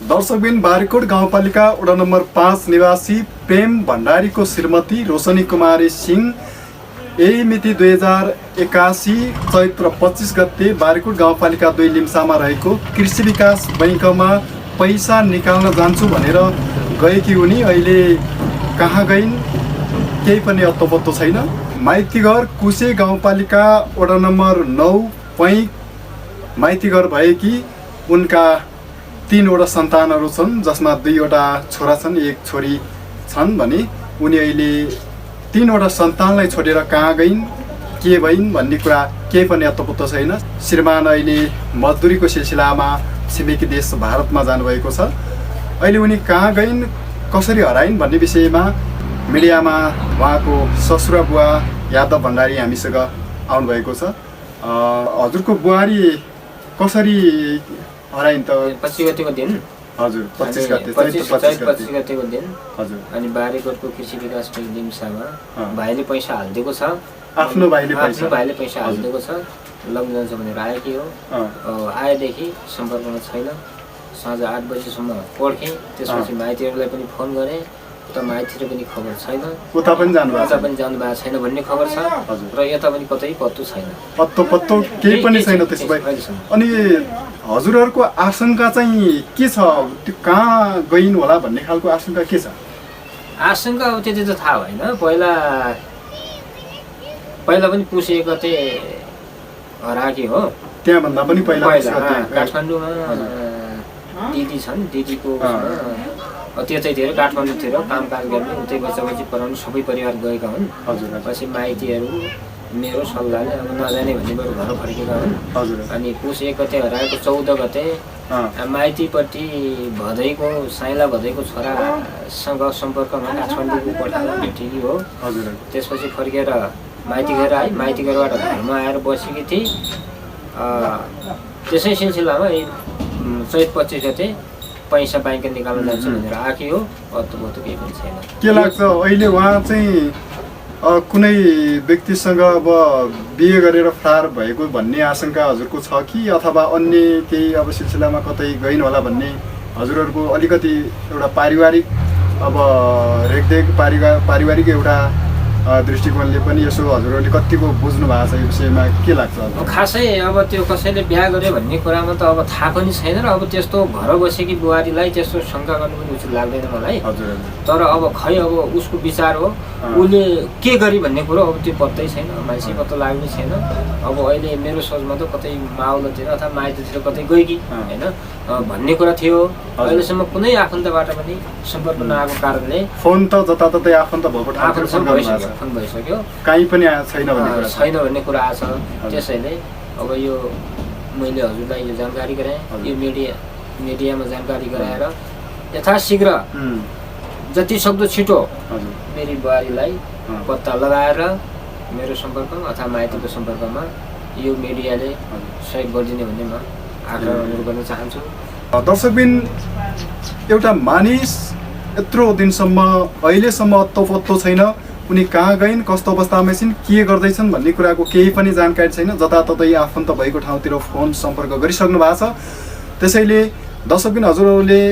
दर्शकबिन बारीकोट गाउँपालिका वडा नम्बर 5 निवासी प्रेम भण्डारीको श्रीमती रोशनी कुमारी सिंह यही मिति 2081 चैत्र 25 गते बारीकोट गाउँपालिका 2 लिम्सामा रहेको कृषि विकास बैंकमा पैसा निकाल्न जान्छु भनेर गएकी उनी अहिले कहाँ गइन् केही पनि अत्तो छैन। माइतीघर कुसे गाउँपालिका वडा नम्बर 9 पैक माइतीघर भएकी उनका 3वटा सन्तानहरू छन्, जसमा 2वटा छोरा छन्, 1 छोरी छन् भने उनी अहिले 3वटा सन्तानलाई छोडेर कहाँ गइन् के भइन् भन्ने कुरा केही पनि अत्तो छैन। श्रीमान अहिले मजदुरीको सिलसिलामा छिमेकी देश भारतमा जानुभएको छ। अहिले उनी कहाँ गइन् कसरी हराइन् भन्ने विषयमा मिडियामा उहाँको ससुरा बुवा यादव भण्डारी हामीसँग आउनुभएको छ। हजुरको बुहारी कसरी हराइन् त? 25 गतेको दिन। हजुर 25 गते 25 गतेको दिन। हजुर अनि बारीकोटको कृषि विकास बैंक लिम्सामा भाइले पैसा हालिदिएको छ। आफ्नो भाइले पैसा हालिदिएको छ, लग्न जान्छ भनेर आएकी हो। आएदेखि सम्पर्कमा छैन। साँझ 8 बजीसम्म पर्खेँ, त्यसपछि माइतीहरूलाई पनि फोन गरेँ, उता माइतीतिर पनि खबर छैन, उता पनि जानु भएको छैन भन्ने खबर छ र यता पनि कतै पत्तो छैन। पत्तो केही पनि छैन त्यसो भए। अनि हजुरहरूको आशंका चाहिँ के छ? त्यो कहाँ गइन् होला भन्ने खालको आशंका के छ? आशंका अब त्यति त थाहा भएन। पहिला पनि पुस 1 गते हराएकी हो। त्यहाँभन्दा पनि पहिला काठमाडौँमा दिदी छन्, दिदीको त्यतैतिर काठमाडौँतिर कामकाज गर्ने, उतै बच्चा-बच्ची पढाउनु सबै परिवार गएका हुन्। पछि माइतीहरू मेरो सल्लाहले अब नजाने भन्ने बरु घर फर्केका हुन्। अनि पुस 1 गते हराएको 14 गते माइतीपट्टि भदैको साइला भदैको छोरासँग सम्पर्कमा काठमाडौँको कोठामा भेटेकी हो। त्यसपछि फर्केर माइती घर आए, माइती घरबाट घरमा आएर बसेकी थिए। त्यसै सिलसिलामा चैत 25 गते पैसा बैंक निकाल्न जान्छु भनेर आएकी हो। अत्तो केही पनि छैन। के लाग्छ अहिले उहाँ चाहिँ कुनै व्यक्तिसँग अब बिहे गरेर फरार भएको भन्ने आशंका हजुरको छ कि अथवा अन्य केही अब सिलसिलामा कतै गइन् होला भन्ने हजुरहरूको अलिकति एउटा पारिवारिक अब रेखदेख पारिवारिक एउटा दृष्टिकोणले पनि यसो हजुरहरूले कतिको बुझ्नु भएको छ यो विषयमा के लाग्छ? खासै अब त्यो कसैले बिहा गर्यो भन्ने कुरामा त अब थाहा पनि छैन र अब त्यस्तो घर बसेकी बुहारीलाई त्यस्तो शङ्का गर्नु पनि उचित लाग्दैन मलाई। तर अब खै अब उसको विचार हो, उसले के गरी भन्ने कुरो अब त्यो पत्तै छैन, मान्छे पत्तो लाग्ने छैन। अब अहिले मेरो सोचमा त कतै माउलोतिर अथवा माइतीतिर कतै गयो कि होइन भन्ने कुरा थियो। अहिलेसम्म कुनै आफन्तबाट पनि सम्पर्क नआएको कारणले फोन त जताततै आफन्त भएको फोन भइसक्यो, कहीँ पनि छैन भन्ने कुरा आछ। त्यसैले अब यो मैले हजुरलाई यो जानकारी गराएँ, यो मिडियामा जानकारी गराएर यथाशीघ्र जति सक्दो छिटो मेरी बुहारीलाई पत्ता लगाएर मेरो सम्पर्कमा अथवा माइतीको सम्पर्कमा यो मिडियाले सहयोग गरिदिने भन्ने म आग्रह अनुरोध गर्न चाहन्छु। दर्शकबिन एउटा मानिस यत्रो दिनसम्म अहिलेसम्म अत्तो छैन, उनी कहाँ गइन्, कस्तो अवस्थामा छिन्, के गर्दैछन् भन्ने कुराको केही पनि जानकारी छैन। जताततै आफन्त भएको ठाउँतिर फोन सम्पर्क गरिसक्नु भएको छ। त्यसैले दर्शकबिन हजुरहरूले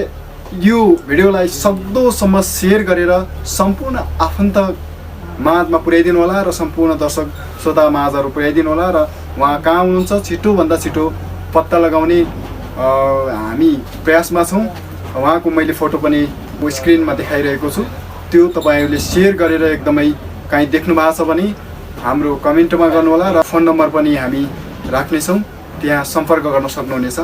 यो भिडियोलाई सक्दोसम्म सेयर गरेर सम्पूर्ण आफन्त माझमा पुर्याइदिनु होला र सम्पूर्ण दर्शक श्रोता माझहरू पुर्याइदिनु होला र उहाँ कहाँ हुनुहुन्छ छिटोभन्दा छिटो पत्ता लगाउने हामी प्रयासमा छौँ। उहाँको मैले फोटो पनि स्क्रिनमा देखाइरहेको छु, त्यो तपाईँहरूले सेयर गरेर एकदमै काहीँ देख्नु भएको छ भने हाम्रो कमेन्टमा गर्नुहोला र फोन नम्बर पनि हामी राख्नेछौँ, त्यहाँ सम्पर्क गर्न सक्नुहुनेछ।